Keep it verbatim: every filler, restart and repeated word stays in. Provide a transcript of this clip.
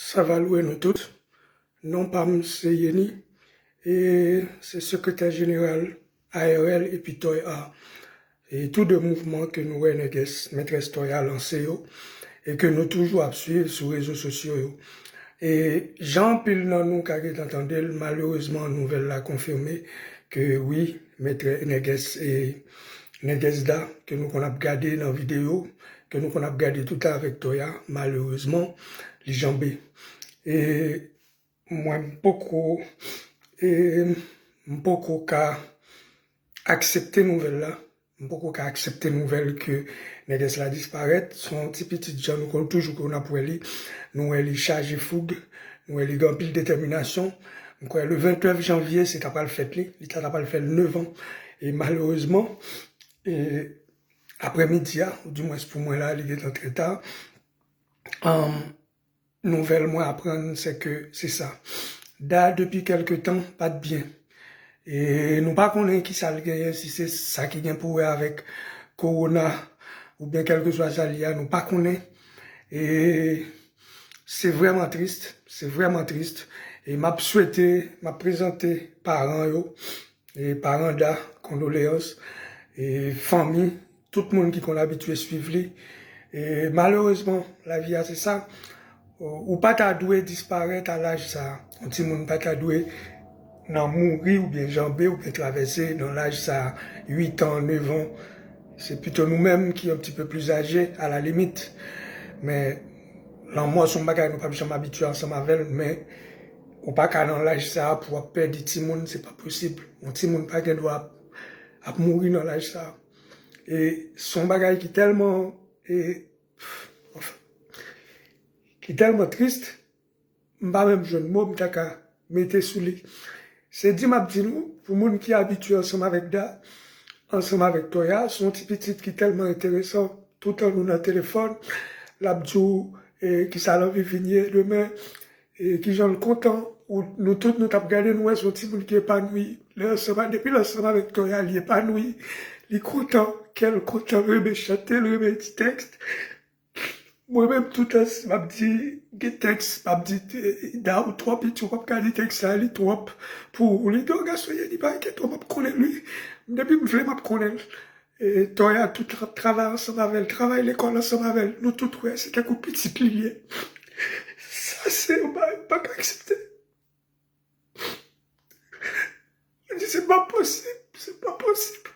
Sa va louwe nou tout. Non pa m se Yeni, e se sekretè jeneral A R L epi Toy Art. E tou de mouvman ke nou wè nègès, mètrès Toy Art lanse yo, e ke nou toujou ap swiv sou rezo sosyo yo. E jan anpil nan nou ka gentan tande l, malerezman, nouvèl la konfime ke wi, mètrè, nègès, e nègès Da, ke nou konn ap gade nan videyo, ke nou konn ap gade tout avèk Toy Art, malerezman, li janbe. E mwen, m poko, e m poko ka aksepte nouvèl la. M poko ka aksepte nouvèl ke nègès la disparèt. Se yon ti pitit jan nou konn toujou konn ap wè li. Nou wè li chaje foug. Nou wè li gen anpil detèminasyon. M kwè le vennnèf janvye, se ta pral fèt li. Li ta, ta pral fè l nèf an. E malerezman, e aprèmidi a, ou dimwens pou mwen la, li gentan trè ta. Anm, nouvèl mwen aprann, se ke se sa. Da, depi kèlke tan, pa t byen. E nou pa konnen ki sa l genyen, si se sa ki gen pou wè avèk kowona oubyen kèlkeswa sa l ye a, nou pa konnen. E se vrèman tris, se vrèman tris. E m ap swete, m ap prezante paran yo, e paran Da, kondoleyans, e fanmi, tout moun ki konn abitye swiv li. E malerezman, lavi a se sa. Ou pa ta dwe disparèt a laj sa a. Yon timoun pa ta dwe nan mouri oubyen janbe oubyen travèse nan laj sa a, uit an, nèf an. Se pito nou menm ki yon ti pe pli aje, a la limit. Men lanmò se yon bagay nou p ap janm abitye ansanm avè l, men ou pa ka nan laj sa a pou w ap pèdi timoun, se pa posib. Yon timoun pa gen dwa ap, ap mouri nan laj sa a. E se yon bagay ki tèlman, e, anfen, ki tèlman tris, m pa menm jwenn mo m ta ka mete sou li. Se di m ap di nou, pou moun ki abitye ansanm avèk Da, ansanm avèk Toya, se yon ti pitit ki tèlman enteresan. Toutan nou nan telefòn, l ap di w, e, kisa l anvi vin ye demen, e, kijan l kontan. Ou, nou tout, nou t ap gade, nou wè se yon timoun ki epanouyi. Lè ansanm, depi l ansanm avèk Toya, li epanouyi, li kontan, kè l kontan, l renmen chante, l renmen di tèks. Mwen menm, toutan, si m ap di, gen tèks, m ap di, e, Da, ou twò piti, ou p ap ka li tèks sa, li twòp pou ou. Li di, o, gason, Yeni pa enkyete w, m ap konnen l, wi. Depi m vle, m ap konnen l. E, Toya, tout ap travay ansanm avè l, travay lekòl ansanm avè l. Nou tout wè, se tankou pitit li ye. Sa se yon bagay m pa ka aksepte. Mwen di, se pa posib, se pa posib.